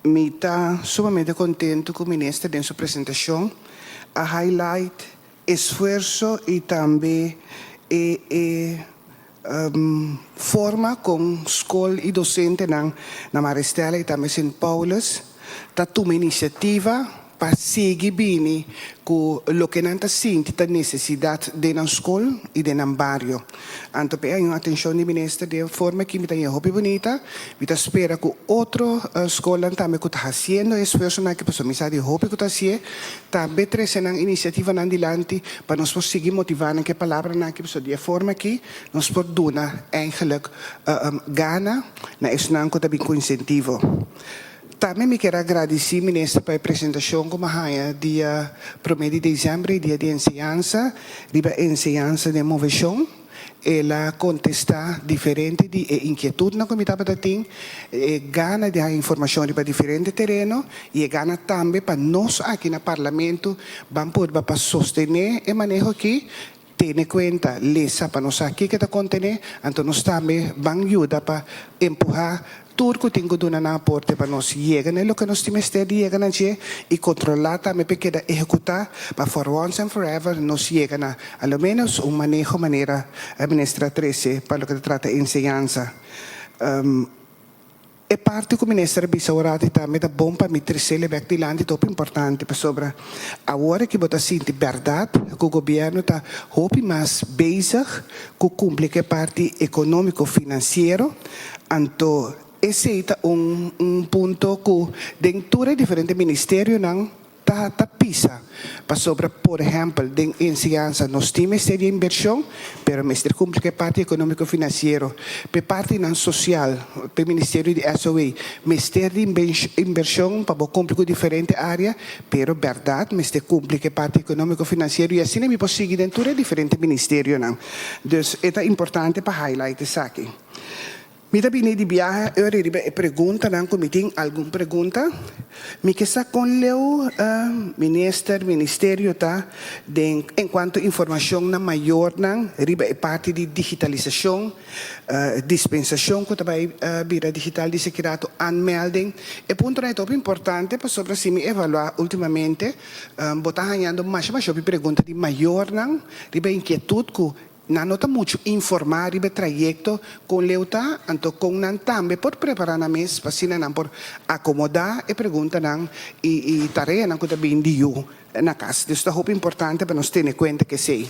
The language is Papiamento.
Mi ta sumamente kontentu ku minister den su presentashon a highlight esfuerso i tambe e forma kon skol i dosentenan na Maristella i tambe Sint Paulus ta tuma inisiativa pa sigui bini ku loke nan ta sinti ta nesesidat den nan skol i den nan bario. Anto p'e un atenshon di minister di forma ku mi ta hopi bunita, mi ta spera ku otro skolnan tambe ku ta hasiendo esfuersonan ku pasobra mi sa di hopi ku ta hasié, tambe trese nan inisiativanan dilanti pa nos por sigui motivá nan ku e palabranan aki, pasobra di e forma aki nos por duna eigenlijk gana na esnan ku ta bin ku insentivo. Tambe mi ke gradisí minister pa e presentashon ku m'a haña dia 1 di desèmber, Dia di Enseñansa, riba enseñansa den moveshon. El a kontestá diferente di inkietutnan ku mi tabatin, gana di informashon riba diferente tereno i gana tambe pa nos aki na parlamento ban por pa sostené e maneho aki, tene kuenta, lesa pa nos aki ku ta kontené, anto nos tambe ban yuda pa empuhá tur ku tin ku duna nan aporte pa nos yega na loke nos tin di yega na dje i kontrolá tambe pa keda ehekutá pa for once and forever nos yega na al menos un maneho manera e minister a trese pa loke ta trata enseñansa. E parti ku minister a bisa awor tambe ta bon pa mi trese bèk dilanti, ta importante pasobra awor ku bo ta sinti berdat ku gobièrnu ta hopi mas bezig ku kumpli ku e parti ekonómiko finansiero, anto esei ta un punto ku den tur diferente ministerionan ta pisa pasobra, por ehèmpel, den enseñansa nos tin di invershon, pero mester kumpli ku e parti ekonómiko finansiero, pa partinan sosial, pa ministerio di SOA mester di invershon pa kumpli ku diferente área, pero berdat mester kumpli ku e parti ekonómiko finansiero i asina mi por sigui den tur diferente ministerionan. Dus ta importante pa highlight esaki. Mi ta bini di biahe, eu riba e preguntanan ku mi tin algun pregunta. Mi ke sa kon leu minister, ministerio ta en kuantu informashon na mayornan riba e parti di digitalisashon, dispensashon ku tambe bira digital di sekirato aanmelding. E punto ta importante pasobra si mi evaluá últimamente, bo ta hañando mas mas pregunta di mayornan riba inkietut ku nan no ta muchu informá riba trayekto kon leu ta, anto kon nan tambe por prepará nan mes, pa asina nan por akomodá e preguntanan i tareanan ku ta bin di yu na kas. Dus ta importante pa nos tene kuenta ku esei.